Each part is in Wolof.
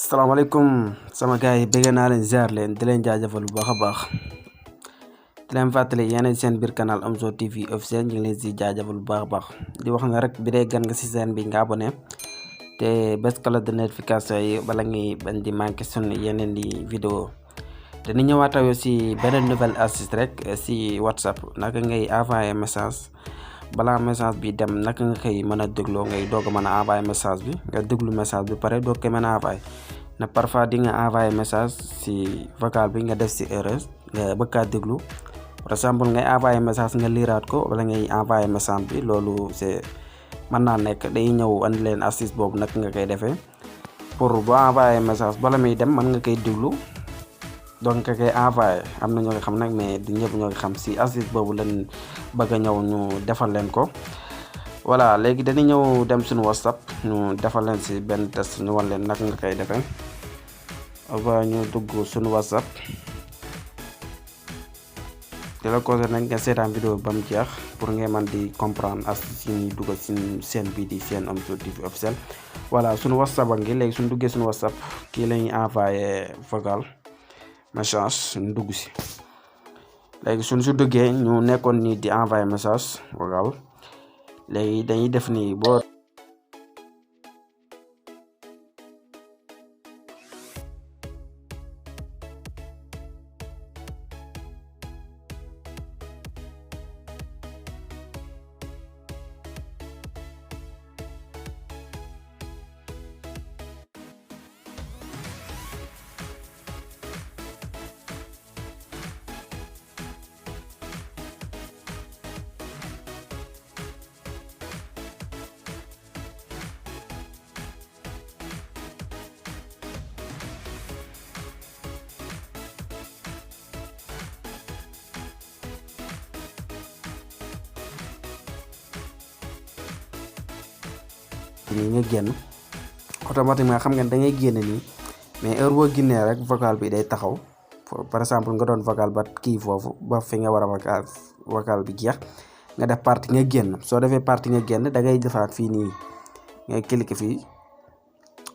salaamaaleykum sama gars yi bëgg naa leen ziar leen di leen jaajëfal bu baax a baax di leen fàttali yéen seen biir canal Omzo TV officiel ñu ngi leen si jaajëfal bu baax a baax di wax na rek bi dee gan nga si seen bi nga abonné te bés cloche de notification yi bala ngay bañ di manqué sunu yeneen di vidéo dañu ñëwaat yow si beneen nouvelle astuce rek si WhatsApp naka ngay envoyé message balaa message bi dem naka nga koy mën a dégloo ngay doog a mën a envoyé message bi nga déglu message bi pare doog koy mën a envoyé na parfois di nga envoyé message si vocal bi nga def si erreur nga bëgg kaa déglu par exemple ngay envoyé message nga liiraat ko wala ngay envoyé message bi loolu c'est mën naa nekk day ñëw andi leen astuce boobu naka nga koy defee pour boo envoyé message bala muy dem mën nga koy déglu donc nga koy envoyé am na ñoo nga xam nag mais du ñëpp ñoo nga xam si astuce boobu lañ bëgg a ñëw ñu defal leen ko voilà léegi dañuy ñëw dem suñu WhatsApp ñu defal leen si benn test ñu wan leen naka nga koy defee avant ñu dugg suñu WhatsApp di la conseillé nag nga seetaan vidéo ba mu jeex pour ngeen mën di comprendre astuce yi ñuy dugal suñu chaîne bii di chaîne Omzo TV officiel voilà suñu WhatsApp a ngi léegi suñu duggee suñu WhatsApp kii la ñuy envoyé vocal message ñu dugg si léegi suñ su duggee ñu nekkoon nii di envoyé message vocal léegi dañuy def nii boo nii nga génn automatiquement xam nga da ngay génn nii mais heure boo génnee rek vocal bi day taxaw par exemple nga doon vocal ba kii foofu ba fi nga war a vocal bi jeex nga def partie nga génn soo defee partie nga génn da ngay defaat fii nii nga cliquer fii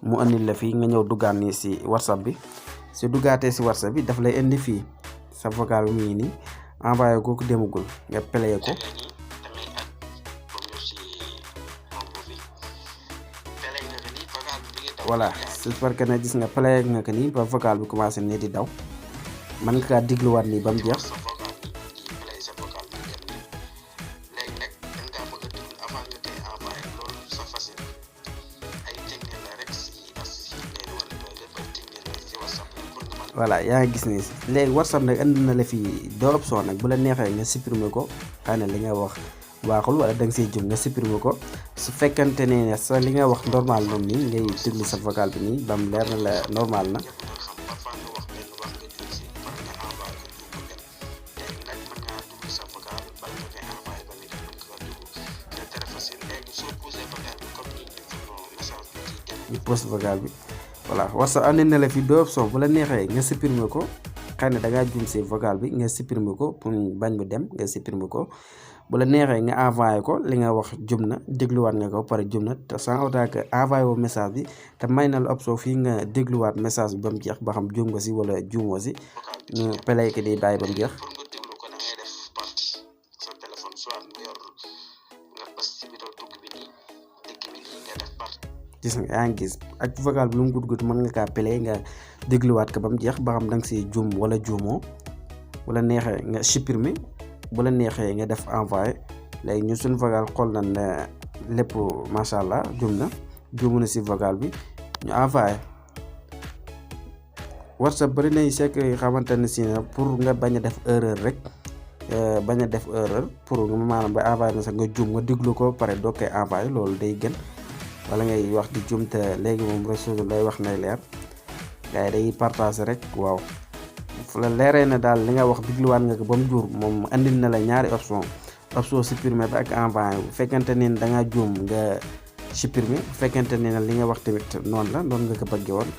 mu andil la fii nga ñëw duggaat nii si WhatsApp bi si duggaatee si WhatsApp bi daf lay indi fii sa vocal bi mu ngi nii envoyé ko demagul nga play ko. voilà j'espère que ne gis nga play nga ko nii ba vocal bi commencé ne di daw mën nga kaa dégluwaat nii ba mu jeex voilà yaa ngi gis ni léegi WhatsApp nag andi na la fii deux options nag bu la neexee nga supprimer ko xëy na li nga wax waaxul wala da nga siy jum nga supprimer ko su fekkante ne sa li nga wax normal noonu nii ngay déglu sa vocal bi nii bam leer na la normal na ñu post vocal bi voilà WhatsApp andi na la fi deux options bu la neexee nga supprimer ko xëy na da ngaa jum si vocal bi nga supprimer ko pour bañ mu dem nga supprimer ko bu la neexee nga envoyé ko li nga wax jum na dégluwaat nga ko pare jum na te sans autant que envoyé woo message bi te may na la option fii nga dégluwaat message bi ba mu jeex ba xam jum nga si wala juumoo si ñu pelay ko di bàyyi ba mu jeex gis nga yaa ngi gis ak vocal bi lu mu gudd mën nga kaa pelay nga dégluwaat ko ba mu jeex ba xam da nga si juum wala juumoo bu la neexee nga supprimer bu la neexee nga def envoyé léegi ñu suñu vocal xool nañ ne lépp macha allah juum na si vocal bi ñu envoyé WhatsApp bari nañ sekk xamante ne si ne pour nga bañ a def erreur rek pour maanaam ba envoyé na sax nga juum nga déglu ko pare doo koy envoyé loolu day gën wala ngay wax di juum te léegi moom réseau lay wax nay leer gars yi day partage rek waaw fu la leeree na daal li nga wax dégluwaat nga ko ba mu jur moom andil na la ñaari option supprimer ba ak envoyé bu fekkente ne da ngaa juum nga supprimer bu fekkente ne li nga wax tamit noonu nga ko bëggee woon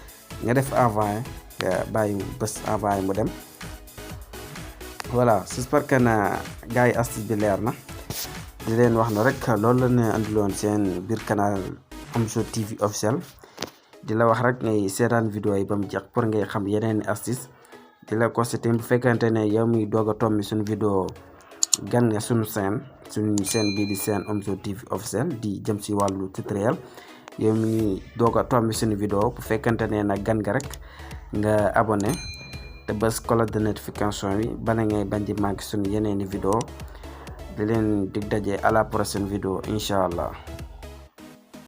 nga def envoyé nga bàyyi bés envoyé mu dem voilà j'espère que na gars yi astuce bi leer na di leen wax na rek loolu la ne andiloon seen biir canal Omzo TV officiel di la wax rek ngay seetaan vidéo yi ba mu jeex pour ngay xam yeneen astuce di la constaté bu fekkante ne yow mi doog a tombi suñu vidéo gan nga suñu chaîne bii di Sen Omzo TV officiel di jëm si wàllu tutoriel. yow mi doog a tombi suñu vidéo bu fekkante ne nag gan nga rek nga abonné te bës cloche de notification bi bala ngay bañ di manqué suñu yeneeni vidéo di leen dig daje à la prochaine vidéo incha allah.